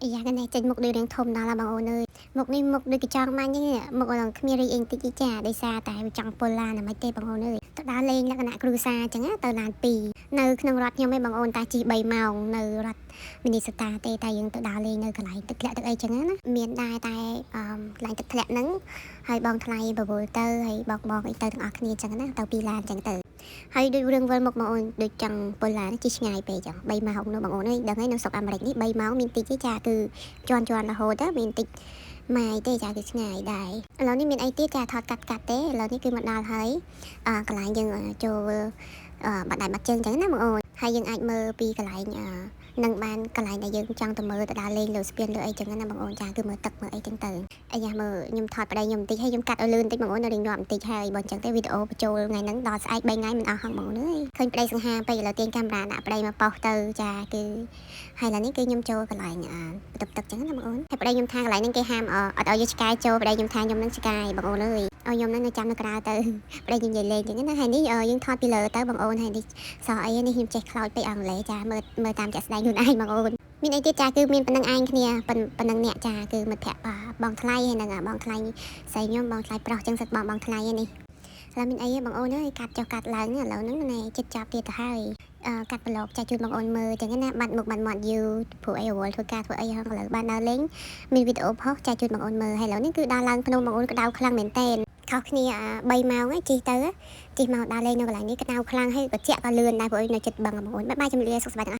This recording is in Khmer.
អាយ៉ាកនេះចេញមុខដូចរៀងធំដល់ហើយបងអូនអើយមុខនេះមុខដូចកញ្ចង់បាញ់ហ្នឹងមុខឡើងគ្មានរីអីបន្តិចទេចាដោយសារតែវាចង់ពុលឡានតែមិនទេបងអូនអើយទៅដើរលេងលក្ខណៈគ្រួសារអញ្ចឹងណាទៅឡានពីរនៅក្នុងរដ្ឋខ្ញុំឯងបងអូនតាជិះ3ម៉ោងនៅរដ្ឋមីនីសូតាទេតែយើងទៅដើរលេងនៅកន្លែងទឹកធ្លាក់ទឹកអីចឹងណាមានដែរតែអឺកន្លែងទឹកធ្លាក់ហ្នឹងហើយបងថ្លៃបបួលទៅហើយបងបងអីទៅទាំងអស់គ្នាចឹងណាទៅពីរឡានចឹងទៅហើយដូចរឿងវិលមុខបងអូនដូចចង់ពលឡានជិះឆ្ងាយពេកចឹង3ម៉ោងនោះបងអូនអើយដឹងហើយនៅស្រុកអាមេរិកនេះ3ម៉ោងមានតិចទេចាគឺជន់ជន់រហូតទៅមានតិចម៉ាយទេចាគឺឆ្ងាយដែរឥឡូវនេះមានអីទៀតចាថតកាត់កាត់ទេឥឡូវនេះគឺមកដល់ហើយអឺកន្លែងយើងចូលអឺបាត់ដៃបាត់ជើងចឹងណាបងអូនហើយយើងអាចមើលពីកន្លែងអឺនឹងបានកន្លែងដែលយើងចង់ទៅមើលទៅដើរលេងលើស្ពានលើអីចឹងណាបងអូនចាគឺមើលទឹកមើលអីចឹងទៅអាយ៉ាមើលខ្ញុំថតប្តីខ្ញុំបន្តិចហើយខ្ញុំកាត់ឲ្យលឿនបន្តិចបងអូននៅរៀងញាប់បន្តិចហើយបើអញ្ចឹងទេវីដេអូបញ្ចូលថ្ងៃហ្នឹងដល់ស្អែក3ថ្ងៃមិនអស់ហងបងអូនអើយឃើញប្តីសង្ហាពេកឥឡូវទាញកាមេរ៉ាដាក់ប្តីមកប៉ោះទៅចាគឺហើយឥឡូវនេះគឺខ្ញុំចូលកន្លែងអឺបន្ទប់ទឹកចឹងណាបងអូនហើយប្តីខ្ញុំថាកន្លែងហ្នឹងគេហាមអត់ឲ្យយកឆ្កែចូលប្តីខ្ញុំថាខ្ញុំនឹងឆ្កែបងអូនអើយឲ្យខ្ញុំនឹងនៅចាំនៅក្រៅទៅប្តីខ្ញុំនិយាយលេងចឹងណាហើយនេះយើងថតពីលើទៅបងអូនហើយនេះសអីនេះខ្ញុំចេះខ្លោចពេកអង់គ្លេសចាមើលមើលតាមជាក់ស្ដែងខ្លួនឯងបងអូនមានអីទៀតចាគឺមានប៉ុណ្្នឹងឯងគ្នាប៉ុណ្្នឹងអ្នកចាគឺមិត្តភក្តិបងថ្លៃហើយនឹងបងថ្លៃស្រីខ្ញុំបងថ្លៃប្រុសចឹងសិតបងបងថ្លៃឯនេះឥឡូវមានអីទេបងអូនអើយកាត់ចុះកាត់ឡើងឥឡូវហ្នឹងណែចិត្តចាប់ទៀតទៅហើយអឺកាត់ប្លុកចាជូនបងអូនមើលចឹងណាបាត់មុខបាត់មាត់យូរព្រោះអីរវល់ធ្វើការធ្វើអីហងឥឡូវបានដើរលេងមានវីដេអូផុសចាជូនបងអូនមើលហើយឥឡូវនេះគឺដើរឡើងភ្នំបងអូនក្តៅខ្លាំងមែនតើខុសគ្នា3ម៉ោងជិះទៅជិះមកដើរលេងនៅកន្លែងនេះក្តៅខ្លាំងហើយត្រជាក់ក៏លឿនដែរព្រោះនៅចិត្តបឹងបងអូន bye bye ជំរាបសុខសប្បាយទាំងអស់។